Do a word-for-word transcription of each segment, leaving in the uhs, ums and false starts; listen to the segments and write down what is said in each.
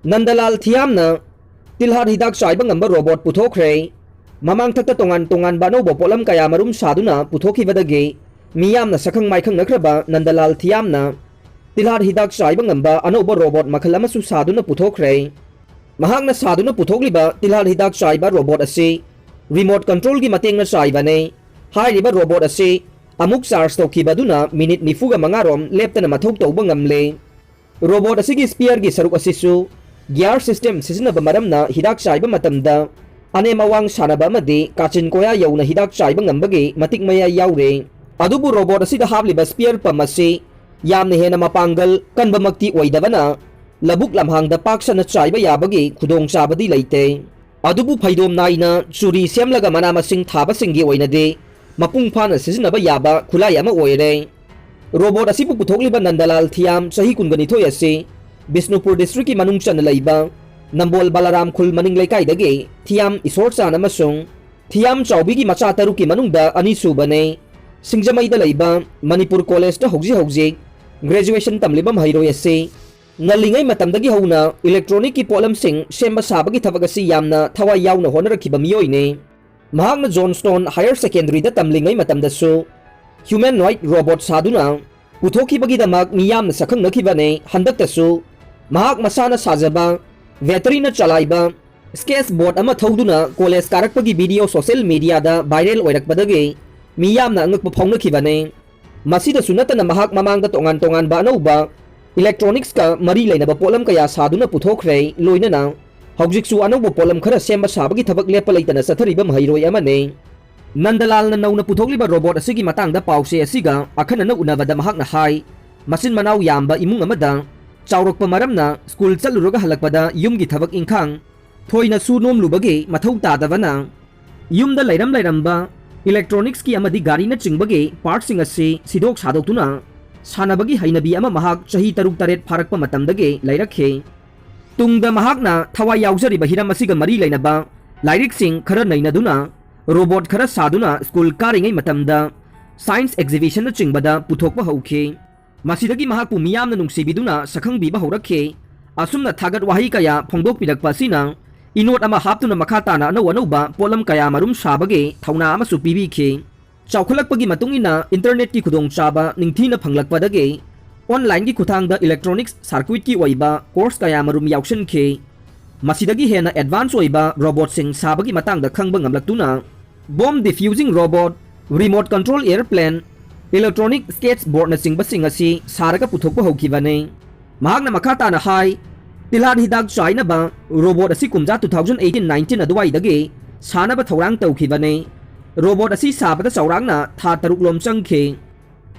ꯅꯟꯗꯂꯥꯜ ꯊꯤꯌꯥꯝꯅ ꯇꯤꯜꯍꯥꯠ ꯍꯤꯗꯥꯛ ꯆꯥꯏꯕ ꯉꯝꯕ ꯔꯣꯕꯣꯠ ꯄꯨꯊꯣꯛꯈ꯭ꯔꯦ꯫ ꯃꯃꯥꯡꯊꯛꯇ ꯇꯣꯉꯥꯟ ꯇꯣꯉꯥꯟꯕ ꯑꯅꯧꯕ ꯄꯣꯠꯂꯝ ꯀꯌꯥ ꯃꯔꯨꯝ ꯁꯥꯗꯨꯅ ꯄꯨꯊꯣꯛꯈꯤꯕꯗꯒꯤ ꯃꯤꯌꯥꯝꯅ ꯁꯛꯈꯪ ꯃꯥꯏꯈꯪꯅꯈ꯭ꯔꯕ ꯅꯟꯗꯂꯥꯜ ꯊꯤꯌꯥꯝꯅ ꯇꯤꯜꯍꯥꯠ ꯍꯤꯗꯥꯛ ꯆꯥꯏꯕ ꯉꯝꯕ ꯑꯅꯧꯕ ꯔꯣꯕꯣꯠ ꯃꯈꯜ ꯑꯃꯁꯨ ꯁꯥꯗꯨꯅ ꯄꯨꯊꯣꯛꯈ꯭ꯔꯦ꯫ ꯃꯍꯥꯛꯅ ꯁꯥꯗꯨꯅ ꯄꯨꯊꯣꯛꯂꯤꯕ ꯇꯤꯜꯍꯥꯠ ꯍꯤꯗꯥꯛ ꯆꯥꯏꯕ ꯔꯣꯕꯣꯠ ꯑꯁꯤ ꯔꯤꯃꯣꯠ ꯀꯟꯇ꯭ꯔꯣꯜꯒꯤ ꯃꯇꯦꯡꯅ ꯆꯥꯏꯕꯅꯤ꯫ ꯍꯥꯏꯔꯤꯕ ꯔꯣꯕꯣꯠ ꯑꯁꯤ ꯑꯃꯨꯛ ꯆꯥꯔꯖ ꯇꯧꯈꯤꯕ ꯑꯗꯨꯅ ꯃꯤꯅꯤꯠ ꯅꯤꯐꯨꯒ ꯃꯉꯥ ꯔꯣꯝ ꯂꯦꯞꯇꯅ ꯃꯊꯧ ꯇꯧꯕ ꯉꯝꯂꯦ꯫ ꯔꯣꯕꯣꯠ ꯑꯁꯤꯒꯤ ꯁ꯭ꯄꯤꯌꯔꯒꯤ ꯁꯔꯨꯛ ꯑꯁꯤꯁꯨ ꯒꯤꯌꯥꯔ ꯁꯤꯁꯇꯦꯝ ꯁꯤꯖꯤꯟꯅꯕ ꯃꯔꯝꯅ ꯍꯤꯗꯥꯛ ꯆꯥꯏꯕ ꯃꯇꯝꯗ ꯑꯅꯦꯝ ꯑꯋꯥꯡ ꯁꯥꯟꯅꯕ ꯑꯃꯗꯤ ꯀꯥꯆꯤꯟ ꯀꯣꯌꯥ ꯌꯧꯅ ꯍꯤꯗꯥꯛ ꯆꯥꯏꯕ ꯉꯝꯕꯒꯤ ꯃꯇꯤꯛ ꯃꯌꯥꯏ ꯌꯥꯎꯔꯦ꯫ ꯑꯗꯨꯕꯨ ꯔꯣꯕꯣꯠ ꯑꯁꯤꯗ ꯍꯥꯞꯂꯤꯕ ꯁ꯭ꯄꯤꯌꯔ ꯄꯝ ꯑꯁꯤ ꯌꯥꯝꯅ ꯍꯦꯟꯅ ꯃꯄꯥꯡꯒꯜ ꯀꯟꯕꯃꯛꯇꯤ ꯑꯣꯏꯗꯕꯅ ꯂꯧꯕꯨꯛ ꯂꯝꯍꯥꯡꯗ ꯄꯥꯛ ꯁꯟꯅ ꯆꯥꯏꯕ ꯌꯥꯕꯒꯤ ꯈꯨꯗꯣꯡꯆꯥꯕꯗꯤ ꯂꯩꯇꯦ꯫ ꯑꯗꯨꯕꯨ ꯐꯩꯗꯣꯝ ꯅꯥꯏꯅ ꯆꯨꯔꯤ ꯁꯦꯝꯂꯒ ꯃꯅꯥ ꯃꯁꯤꯡ ꯊꯥꯕꯁꯤꯡꯒꯤ ꯑꯣꯏꯅꯗꯤ ꯃꯄꯨꯡ ꯐꯥꯅ ꯁꯤꯖꯤꯟꯅꯕ ꯌꯥꯕ ꯈꯨꯠꯂꯥꯏ ꯑꯃ ꯑꯣꯏꯔꯦ꯫ ꯔꯣꯕꯣꯠ ꯑꯁꯤꯕꯨ ꯄꯨꯊꯣꯛꯂꯤꯕ ꯅꯟꯗꯂꯥꯜ ꯊꯤꯌꯥꯝ, ꯆꯍꯤ ꯀꯨꯟꯒ ꯅꯤꯊꯣꯏ ꯑꯁꯤ ꯕꯤꯁꯅꯨꯄꯨꯔ ꯗꯤꯁꯇ꯭ꯔꯤꯛꯀꯤ ꯃꯅꯨꯡ ꯆꯟꯅ ꯂꯩꯕ ꯅꯝꯕꯣꯜ ꯕꯂꯥꯔꯥꯝ ꯈꯨꯜ ꯃꯅꯤꯡ ꯂꯩꯀꯥꯏꯗꯒꯤ ꯊꯤꯌꯥꯝ ꯏꯁꯣꯔꯆꯥꯟ ꯑꯃꯁꯨꯡ ꯊꯤꯌꯥꯝ ꯆꯥꯎꯕꯤꯒꯤ ꯃꯆꯥ ꯇꯔꯨꯛꯀꯤ ꯃꯅꯨꯡꯗ ꯑꯅꯤꯁꯨꯕꯅꯤ꯫ ꯁꯤꯡꯖꯃꯩꯗ ꯂꯩꯕ ꯃꯅꯤꯄꯨꯔ ꯀꯣꯂꯦꯖꯇ ꯍꯧꯖꯤꯛ ꯍꯧꯖꯤꯛ ꯒ꯭ꯔꯦꯖꯨꯑꯦꯁꯟ ꯇꯝꯂꯤꯕ ꯃꯍꯩꯔꯣꯏ ꯑꯁꯤ ꯉꯜꯂꯤꯉꯩ ꯃꯇꯝꯗꯒꯤ ꯍꯧꯅ ꯏꯂꯦꯛꯇ꯭ꯔꯣꯅꯤꯛꯀꯤ ꯄꯣꯠꯂꯝꯁꯤꯡ ꯁꯦꯝꯕ ꯁꯥꯕꯒꯤ ꯊꯕꯛ ꯑꯁꯤ ꯌꯥꯝꯅ ꯊꯋꯥꯏ ꯌꯥꯎꯅ ꯍꯣꯠꯅꯔꯛꯈꯤꯕ ꯃꯤꯑꯣꯏꯅꯤ꯫ ꯃꯍꯥꯛꯅ ꯖꯣꯟꯁꯇꯣꯟ ꯍꯥꯌꯔ ꯁꯦꯀꯦꯟꯗꯔꯤꯗ ꯇꯝꯂꯤꯉꯩ ꯃꯇꯝꯗꯁꯨ ꯍ꯭ꯌꯨꯃꯦꯅꯣꯏꯗ ꯔꯣꯕꯣꯠ ꯁꯥꯗꯨꯅ ꯄꯨꯊꯣꯛꯈꯤꯕꯒꯤꯗꯃꯛ ꯃꯤꯌꯥꯝꯅ ꯁꯛꯈꯪꯅꯈꯤꯕꯅꯤ꯫ ꯍꯟꯗꯛꯇꯁꯨ ꯃꯍꯥꯛ ꯃꯁꯥꯅ ꯁꯥꯖꯕ ꯕꯦꯇꯔꯤꯅ ꯆꯂꯥꯏꯕ ꯁ꯭ꯀꯦꯠꯆ ꯕꯣꯔꯗ ꯑꯃ ꯊꯧꯗꯨꯅ ꯀꯣꯂꯦꯖ ꯀꯥꯔꯛꯄꯒꯤ ꯚꯤꯗꯤꯑꯣ ꯁꯣꯁꯤꯌꯦꯜ ꯃꯤꯗꯤꯌꯥꯗ ꯚꯥꯏꯔꯦꯜ ꯑꯣꯏꯔꯛꯄꯗꯒꯤ ꯃꯤꯌꯥꯝꯅ ꯑꯉꯛꯄ ꯐꯥꯎꯅꯈꯤꯕꯅꯤ꯫ ꯃꯁꯤꯗꯁꯨ ꯅꯠꯇꯅ ꯃꯍꯥꯛ ꯃꯃꯥꯡꯗ ꯇꯣꯉꯥꯟ ꯇꯣꯉꯥꯟꯕ ꯑꯅꯧꯕ ꯏꯂꯦꯛꯇ꯭ꯔꯣꯅꯤꯛꯁꯀ ꯃꯔꯤ ꯂꯩꯅꯕ ꯄꯣꯠꯂꯝ ꯀꯌꯥ ꯁꯥꯗꯨꯅ ꯄꯨꯊꯣꯛꯈ꯭ꯔꯦ, ꯂꯣꯏꯅꯅ ꯍꯧꯖꯤꯛꯁꯨ ꯑꯅꯧꯕ ꯄꯣꯠꯂꯝ ꯈꯔ ꯁꯦꯝꯕ ꯁꯥꯕꯒꯤ ꯊꯕꯛ ꯂꯦꯞꯄ ꯂꯩꯇꯅ ꯆꯠꯊꯔꯤꯕ ꯃꯍꯩꯔꯣꯏ ꯑꯃꯅꯤ꯫ ꯅꯟꯗꯂꯥꯜꯅ ꯅꯧꯅ ꯄꯨꯊꯣꯛꯂꯤꯕ ꯔꯣꯕꯣꯠ ꯑꯁꯤꯒꯤ ꯃꯇꯥꯡꯗ ꯄꯥꯎꯆꯦ ꯑꯁꯤꯒ ꯑꯈꯟꯅꯅ ꯎꯅꯕꯗ ꯃꯍꯥꯛꯅ ꯍꯥꯏ, ꯃꯆꯤꯟ ꯃꯅꯥꯎ ꯌꯥꯝꯕ ꯏꯃꯨꯡ ꯑꯃꯗ ꯆꯥꯎꯔꯛꯄ ꯃꯔꯝꯅ ꯁ꯭ꯀꯨꯜ ꯆꯠꯂꯨꯔꯒ ꯍꯜꯂꯛꯄꯗ ꯌꯨꯝꯒꯤ ꯊꯕꯛ ꯏꯪꯈꯥꯡ ꯊꯣꯏꯅ ꯁꯨ ꯅꯣꯝꯂꯨꯕꯒꯤ ꯃꯊꯧ ꯇꯥꯗꯕꯅ ꯌꯨꯝꯗ ꯂꯩꯔꯝ ꯂꯩꯔꯝꯕ ꯏꯂꯦꯛꯇ꯭ꯔꯣꯅꯤꯛꯁꯀꯤ ꯑꯃꯗꯤ ꯒꯥꯔꯤꯅꯆꯤꯡꯕꯒꯤ ꯄꯥꯔꯠꯁꯤꯡ ꯑꯁꯤ ꯁꯤꯗꯣꯛ ꯁꯥꯗꯣꯛꯇꯨꯅ ꯁꯥꯟꯅꯕꯒꯤ ꯍꯩꯅꯕꯤ ꯑꯃ ꯃꯍꯥꯛ ꯆꯍꯤ ꯇꯔꯨꯛ ꯇꯔꯦꯠ ꯐꯥꯔꯛꯄ ꯃꯇꯝꯗꯒꯤ ꯂꯩꯔꯛꯈꯤ꯫ ꯇꯨꯡꯗ ꯃꯍꯥꯛꯅ ꯊꯋꯥꯏ ꯌꯥꯎꯖꯔꯤꯕ ꯍꯤꯔꯝ ꯑꯁꯤꯒ ꯃꯔꯤ ꯂꯩꯅꯕ ꯂꯥꯏꯔꯤꯛꯁꯤꯡ ꯈꯔ ꯅꯩꯅꯗꯨꯅ ꯔꯣꯕꯣꯠ ꯈꯔ ꯁꯥꯗꯨꯅ ꯁ꯭ꯀꯨꯜ ꯀꯥꯔꯤꯉꯩ ꯃꯇꯝꯗ ꯁꯥꯏꯟꯁ ꯑꯦꯛꯖꯤꯕꯤꯁꯟꯅꯆꯤꯡꯕꯗ ꯄꯨꯊꯣꯛꯄ ꯍꯧꯈꯤ꯫ ꯃꯁꯤꯗꯒꯤ ꯃꯍꯥꯛꯄꯨ ꯃꯤꯌꯥꯝꯅ ꯅꯨꯡꯁꯤꯕꯤꯗꯨꯅ ꯁꯛꯈꯪꯕꯤꯕ ꯍꯧꯔꯛꯈꯤ꯫ ꯑꯁꯨꯝꯅ ꯊꯥꯒꯠ ꯋꯥꯍꯩ ꯀꯌꯥ ꯐꯣꯡꯗꯣꯛꯄꯤꯔꯛꯄ ꯑꯁꯤꯅ ꯏꯅꯣꯠ ꯑꯃ ꯍꯥꯞꯇꯨꯅ ꯃꯈꯥ ꯇꯥꯅ ꯑꯅꯧ ꯑꯅꯧꯕ ꯄꯣꯠꯂꯝ ꯀꯌꯥ ꯃꯔꯨꯝ ꯁꯥꯕꯒꯤ ꯊꯧꯅꯥ ꯑꯃꯁꯨ ꯄꯤꯕꯤꯈꯤ꯫ ꯆꯥꯎꯈꯠꯂꯛꯄꯒꯤ ꯃꯇꯨꯡ ꯏꯟꯅ ꯏꯟꯇꯔꯅꯦꯠꯀꯤ ꯈꯨꯗꯣꯡꯆꯥꯕ ꯅꯤꯡꯊꯤꯅ ꯐꯪꯂꯛꯄꯗꯒꯤ online-ꯒꯤ ꯈꯨꯠꯊꯥꯡꯗ electronics circuit-ꯀꯤ ꯑꯣꯏꯕ course ꯀꯌꯥ ꯃꯔꯨꯝ ꯌꯥꯎꯁꯟꯈꯤ꯫ ꯃꯁꯤꯗꯒꯤ ꯍꯦꯟꯅ advance ꯑꯣꯏꯕ robot-ꯁꯤꯡ ꯁꯥꯕꯒꯤ ꯃꯇꯥꯡꯗ ꯈꯪꯕ ꯉꯝꯂꯛꯇꯨꯅ, bomb defusing robot, remote control airplane, electronic skateboard-ꯅꯆꯤꯡꯕꯁꯤꯡ ꯑꯁꯤ ꯁꯥꯔꯒ ꯄꯨꯊꯣꯛꯄ ꯍꯧꯈꯤꯕꯅꯤ꯫ ꯃꯍꯥꯛꯅ ꯃꯈꯥ ꯇꯥꯅ ꯍꯥꯏ, ꯇꯤꯜꯍꯥꯠ ꯍꯤꯗꯥꯛ ꯆꯥꯏꯅꯕ robot ꯑꯁꯤ ꯀꯨꯝꯖꯥ two thousand eighteen nineteen ꯑꯗꯨꯋꯥꯏꯗꯒꯤ ꯁꯥꯅꯕ ꯊꯧꯔꯥꯡ ꯇꯧꯈꯤꯕꯅꯤ꯫ Robot ꯑꯁꯤ ꯁꯥꯕꯗ ꯆꯥꯎꯔꯥꯛꯅ ꯊꯥ ꯇꯔꯨꯛ ꯂꯣꯝ ꯆꯪꯈꯤ꯫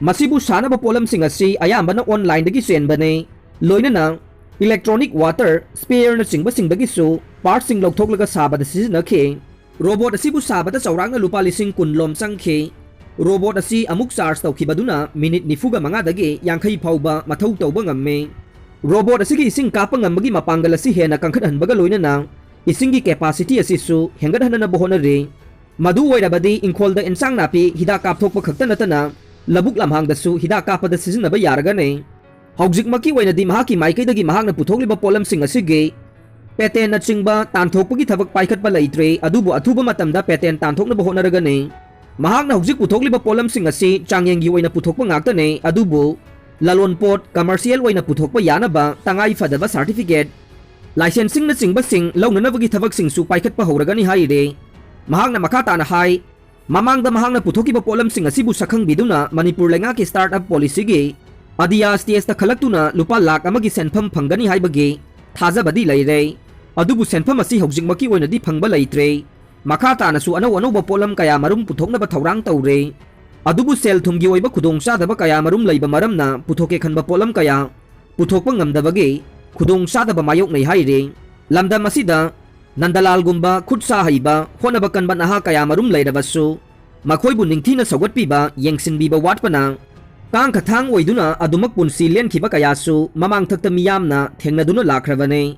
ꯃꯁꯤꯕꯨ ꯁꯥꯅꯕ ꯄꯣꯠꯂꯝꯁꯤꯡ ꯑꯁꯤ ꯑꯌꯥꯝꯕꯅ online-ꯗꯒꯤ ꯆꯦꯟꯕꯅꯤ, ꯂꯣꯏꯅꯅ electronic water spare-ꯅꯆꯤꯡꯕꯁꯤꯡꯗꯒꯤꯁꯨ part-ꯁꯤꯡ ꯂꯧꯊꯣꯛꯂꯒ ꯁꯥꯕꯗ ꯁꯤꯖꯤꯟꯅꯈꯤ꯫ Robot ꯑꯁꯤꯕꯨ ꯁꯥꯕꯗ ꯆꯥꯎꯔꯥꯛꯅ ꯂꯨꯄꯥ ꯂꯤꯁꯤꯡ ꯀꯨꯟ ꯂꯣꯝ ꯆꯪꯈꯤ꯫ Robot ꯑꯁꯤ ꯑꯃꯨꯛ charge ꯇꯧꯈꯤꯕꯗꯨꯅ minute ꯅꯤꯐꯨꯒ ꯃꯉꯥꯗꯒꯤ ꯌꯥꯡꯈꯩ ꯐꯥꯎꯕ ꯃꯊꯧ ꯇꯧꯕ ꯉꯝꯃꯤ꯫ Robot ꯑꯁꯤꯒꯤ ꯏꯁꯤꯡ ꯀꯥꯞꯄ ꯉꯝꯕꯒꯤ ꯃꯄꯥꯡꯒꯜ ꯑꯁꯤ ꯍꯦꯟꯅ ꯀꯟꯈꯠꯍꯟꯕꯒ ꯂꯣꯏꯅꯅ ꯏꯁꯤꯡꯒꯤ capacity ꯑꯁꯤꯁꯨ ꯍꯦꯟꯒꯠꯍꯟꯅꯕ ꯍꯣꯠꯅꯔꯤ꯫ ꯃꯗꯨ ꯑꯣꯏꯔꯕꯗꯤ ꯏꯪꯈꯣꯜꯗ ꯏꯟꯁꯥꯡ ꯅꯥꯄꯤ ꯍꯤꯗꯥꯛ ꯀꯥꯞꯊꯣꯛꯄ ꯈꯛꯇ ꯅꯠꯇꯅ ꯂꯧꯕꯨꯛ ꯂꯝꯍꯥꯡꯗꯁꯨ ꯍꯤꯗꯥꯛ ꯀꯥꯞꯄꯗ ꯁꯤꯖꯤꯟꯅꯕ ꯌꯥꯔꯒꯅꯤ꯫ ꯍꯧꯖꯤꯛꯃꯛꯀꯤ ꯑꯣꯏꯅꯗꯤ ꯃꯍꯥꯛꯀꯤ ꯃꯥꯏꯀꯩꯗꯒꯤ ꯃꯍꯥꯛꯅ ꯄꯨꯊꯣꯛꯂꯤꯕ ꯄꯣꯠꯂꯝꯁꯤꯡ ꯑꯁꯤꯒꯤ patent-ꯅꯆꯤꯡꯕ ꯇꯥꯟꯊꯣꯛꯄꯒꯤ ꯊꯕꯛ ꯄꯥꯏꯈꯠꯄ ꯂꯩꯇ꯭ꯔꯦ, ꯑꯗꯨꯕꯨ ꯑꯊꯨꯕ ꯃꯇꯝꯗ patent ꯇꯥꯟꯊꯣꯛꯅꯕ ꯍꯣꯠꯅꯔꯒꯅꯤ꯫ ꯃꯍꯥꯛꯅ ꯍꯧꯖꯤꯛ ꯄꯨꯊꯣꯛꯂꯤꯕ ꯄꯣꯠꯂꯝꯁꯤꯡ ꯑꯁꯤ ꯆꯥꯡꯌꯦꯡꯒꯤ ꯑꯣꯏꯅ ꯄꯨꯊꯣꯛꯄ ꯉꯥꯛꯇꯅꯤ, ꯑꯗꯨꯕꯨ ꯂꯂꯣꯟꯄꯣꯠ commercial ꯑꯣꯏꯅ ꯄꯨꯊꯣꯛꯄ ꯌꯥꯅꯕ ꯇꯉꯥꯏ ꯐꯗꯕ certificate, licensing-ꯅꯆꯤꯡꯕꯁꯤꯡ ꯂꯧꯅꯅꯕꯒꯤ ꯊꯕꯛꯁꯤꯡꯁꯨ ꯄꯥꯏꯈꯠꯄ ꯍꯧꯔꯒꯅꯤ ꯍꯥꯏꯔꯤ꯫ ꯃꯍꯥꯛꯅ ꯃꯈꯥ ꯇꯥꯅ ꯍꯥꯏ, ꯃꯃꯥꯡꯗ ꯃꯍꯥꯛꯅ ꯄꯨꯊꯣꯛꯈꯤꯕ ꯄꯣꯠꯂꯝꯁꯤꯡ ꯑꯁꯤꯕꯨ ꯁꯛꯈꯪꯕꯤꯗꯨꯅ ꯃꯅꯤꯄꯨꯔ ꯂꯩꯉꯥꯛꯀꯤ startup policy-ꯒꯤ ꯑꯗꯤꯌꯥ stage-ꯇ ꯈꯜꯂꯛꯇꯨꯅ ꯂꯨꯄꯥ ꯂꯥꯈ ꯑꯃꯒꯤ ꯁꯦꯟꯐꯝ ꯐꯪꯒꯅꯤ ꯍꯥꯏꯕꯒꯤ ꯊꯥꯖꯕꯗꯤ ꯂꯩꯔꯦ꯫ ꯑꯗꯨꯕꯨ ꯁꯦꯟꯐꯝ ꯑꯁꯤ ꯍꯧꯖꯤꯛꯃꯛꯀꯤ ꯑꯣꯏꯅꯗꯤ ꯐꯪꯕ ꯂꯩꯇ꯭ꯔꯦ꯫ ꯃꯈꯥ ꯇꯥꯅꯁꯨ ꯑꯅꯧ ꯑꯅꯧꯕ ꯄꯣꯠꯂꯝ ꯀꯌꯥ ꯃꯔꯨꯝ ꯄꯨꯊꯣꯛꯅꯕ ꯊꯧꯔꯥꯡ ꯇꯧꯔꯦ꯫ ꯑꯗꯨꯕꯨ ꯁꯦꯜ ꯊꯨꯝꯒꯤ ꯑꯣꯏꯕ ꯈꯨꯗꯣꯡꯆꯥꯗꯕ ꯀꯌꯥ ꯃꯔꯨꯝ ꯂꯩꯕ ꯃꯔꯝꯅ ꯄꯨꯊꯣꯛꯀꯦ ꯈꯟꯕ ꯄꯣꯠꯂꯝ ꯀꯌꯥ ꯄꯨꯊꯣꯛꯄ ꯉꯝꯗꯕꯒꯤ ꯈꯨꯗꯣꯡꯆꯥꯗꯕ ꯃꯥꯌꯣꯛꯅꯩ ꯍꯥꯏꯔꯤ꯫ ꯂꯝꯗꯝ ꯑꯁꯤꯗ ꯅꯟꯗꯂꯥꯜꯒꯨꯝꯕ ꯈꯨꯠ ꯁꯥ ꯍꯩꯕ, ꯍꯣꯠꯅꯕ ꯀꯟꯕ ꯅꯍꯥ ꯀꯌꯥ ꯃꯔꯨꯝ ꯂꯩꯔꯕꯁꯨ, ꯃꯈꯣꯏꯕꯨ ꯅꯤꯡꯊꯤꯅ ꯁꯧꯒꯠꯄꯤꯕ, ꯌꯦꯡꯁꯤꯟꯕꯤꯕ ꯋꯥꯠꯄꯅ ꯀꯥꯡꯈꯊꯥꯡ ꯑꯣꯏꯗꯨꯅ ꯑꯗꯨꯃꯛ ꯄꯨꯟꯁꯤ ꯂꯦꯟꯈꯤꯕ ꯀꯌꯥꯁꯨ ꯃꯃꯥꯡꯊꯛꯇ ꯃꯤꯌꯥꯝꯅ ꯊꯦꯡꯅꯗꯨꯅ ꯂꯥꯛꯈ꯭ꯔꯕꯅꯤ꯫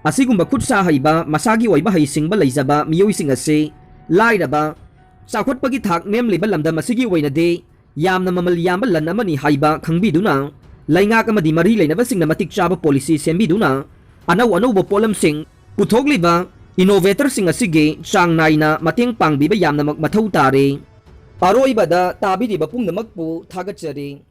ꯑꯁꯤꯒꯨꯝꯕ ꯈꯨꯠ ꯁꯥ ꯍꯩꯕ, ꯃꯁꯥꯒꯤ ꯑꯣꯏꯕ ꯍꯩꯁꯤꯡꯕ ꯂꯩꯖꯕ ꯃꯤꯑꯣꯏꯁꯤꯡ ꯑꯁꯤ ꯂꯥꯏꯔꯕ, ꯆꯥꯎꯈꯠꯄꯒꯤ ꯊꯥꯛ ꯅꯦꯝꯂꯤꯕ ꯂꯝꯗꯝ ꯑꯁꯤꯒꯤ ꯑꯣꯏꯅꯗꯤ ꯌꯥꯝꯅ ꯃꯃꯜ ꯌꯥꯝꯕ ꯂꯟ ꯑꯃꯅꯤ ꯍꯥꯏꯕ ꯈꯪꯕꯤꯗꯨꯅ, ꯂꯩꯉꯥꯛ ꯑꯃꯗꯤ ꯃꯔꯤ ꯂꯩꯅꯕꯁꯤꯡꯅ ꯃꯇꯤꯛ ꯆꯥꯕ policy ꯁꯦꯝꯕꯤꯗꯨꯅ ꯑꯅꯧ ꯑꯅꯧꯕ ꯄꯣꯠꯂꯝꯁꯤꯡ ꯄꯨꯊꯣꯛꯂꯤꯕ innovatorꯁꯤꯡ ꯑꯁꯤꯒꯤ ꯆꯥꯡ ꯅꯥꯏꯅ ꯃꯇꯦꯡ ꯄꯥꯡꯕꯤꯕ ꯌꯥꯝꯅꯃꯛ ꯃꯊꯧ ꯇꯥꯔꯦ꯫ ꯑꯔꯣꯏꯕꯗ ꯇꯥꯕꯤꯔꯤꯕ ꯄꯨꯝꯅꯃꯛꯄꯨ ꯊꯥꯒꯠꯆꯔꯤ꯫